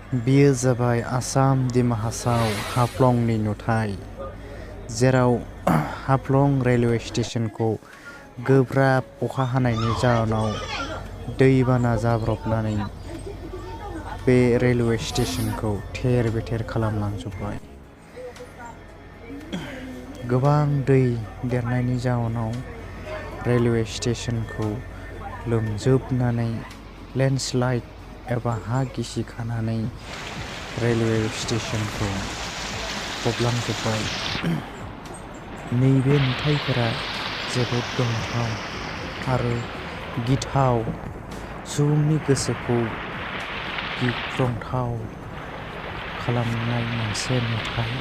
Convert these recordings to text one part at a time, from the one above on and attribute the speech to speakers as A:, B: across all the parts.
A: बेयो जाबाय आसाम dimahasao haflongनि नुथाय, जेराव haflong रेलवे स्टेशनखौ गोब्राब अखा हानायनि जाहोनाव दैबाना जाब्रबनानै बे रेलवे स्टेशनखौ थेर बेथेर खालामलांजोब्बाय। गोबां दै देरनायनि जाहोनाव रेलवे स्टेशनखौ लोमजोबनानै लेन्डस्लाइड एबा हा गिसिखानानै रेलवे स्टेशनखौ फबलांजोब्बाय। नैबे नुथायफोरा जोबोद गोमोथाव आरो गिथाव, सुबुंनि गोसोखौ गिख्रंथाव खालामनाय मोनसे नुथाय।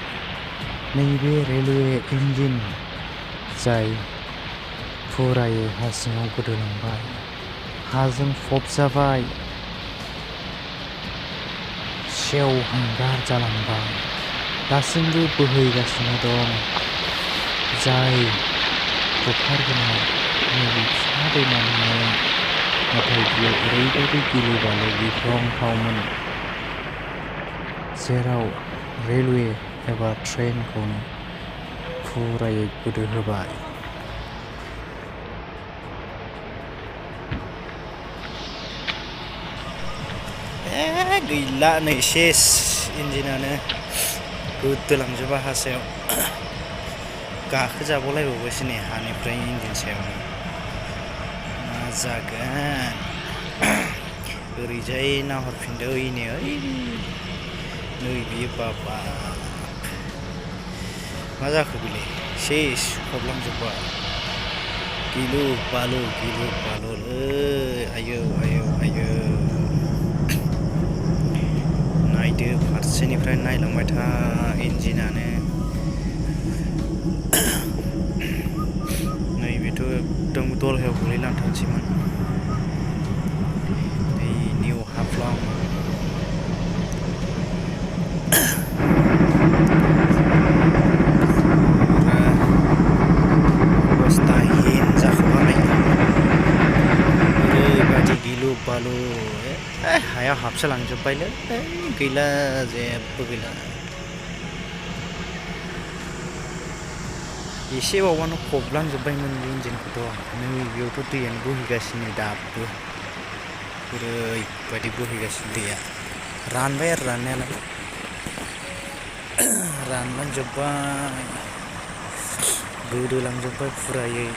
A: नैबे रेलवे इन्जिन जाय फुरायै हा सिङाव गोदोलांबाय, हाजों फबजाबाय, सेवहांगार जालांबाय, दासिमबो बोहैगासिनो दं। जाय बुखारबोनाय नैबे फिसा दैमानिमोन, नाथाय बियो ओरैबायदि गिलु-बालु गिख्रंथावमोन, जेराव रेलवे एबा ट्रेनखौनो फुरायै गोदोहोबाय। गैला नै सेस, इन्जिनानो गोदोलांजोबा हा सायाव। गाखोजाबावलायबावबायसो नै हानिफ्राय इन्जिन सायावनो। मा जागोन? ओरैजाय नाहरफिनदो, नै बियो बाबा। मा जाखो बेलाय? सेस फबलांजोब्बाय। गिलु-बालु आयौ। नायदो, फारसेनिफ्राय नायलांबाय था, इन्जिनानो। नैबेथ' एकदम दलहायाव गोलैलांथारसैमोन। नै निउ हाफ्लं। अबस्था हिन जाखाबाय। ओरैबायदि गिलु-बालु, हायाव हाबसोलांजोब्बायलै, गैला, जेबो गैला। एसे बावबानो फबलांजोब्बायमोन बे इन्जिनखौथ'। नैबेयावथ' दैयानो बोहैगासिनो दाबो। ओरैबायदि बोहैगासिनो दैया। रानबाय आरो राननायालाय। रानलांजोब्बाय, गोदोलांजोब्बाय फुरायै।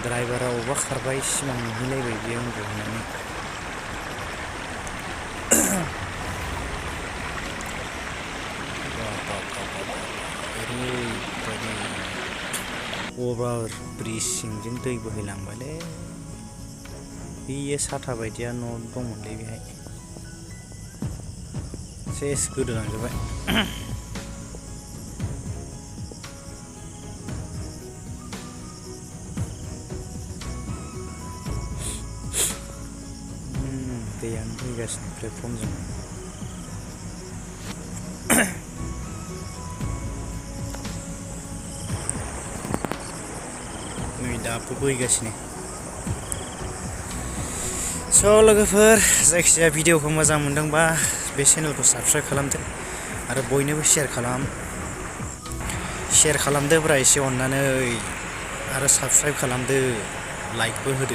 A: ड्राइभारा अबा खारबाय, सिमां नुहैलायबाय बियो उन्दुनानै। ओरैबायदि अभार ब्रिज सिंजों दै बोहैलांबायलै। बेयो साथा बायदिया न' दंमोनलै बेहाय, सेस गोदोलांजोब्बाय। दैयानो बोहैगासिनो प्लेटफर्मजों। नै दाबो बोहैगासिनो। स' लोगोफोर, जायखिजाया भिडिअखौ मोजां मोनदोंबा बे चेनेलखौ साबस्क्राइब खालामदो आरो बयनोबो शेयार खालामदोब्रा एसे अननानै, आरो साबस्क्राइब खालामदो, लाइकबो होदो।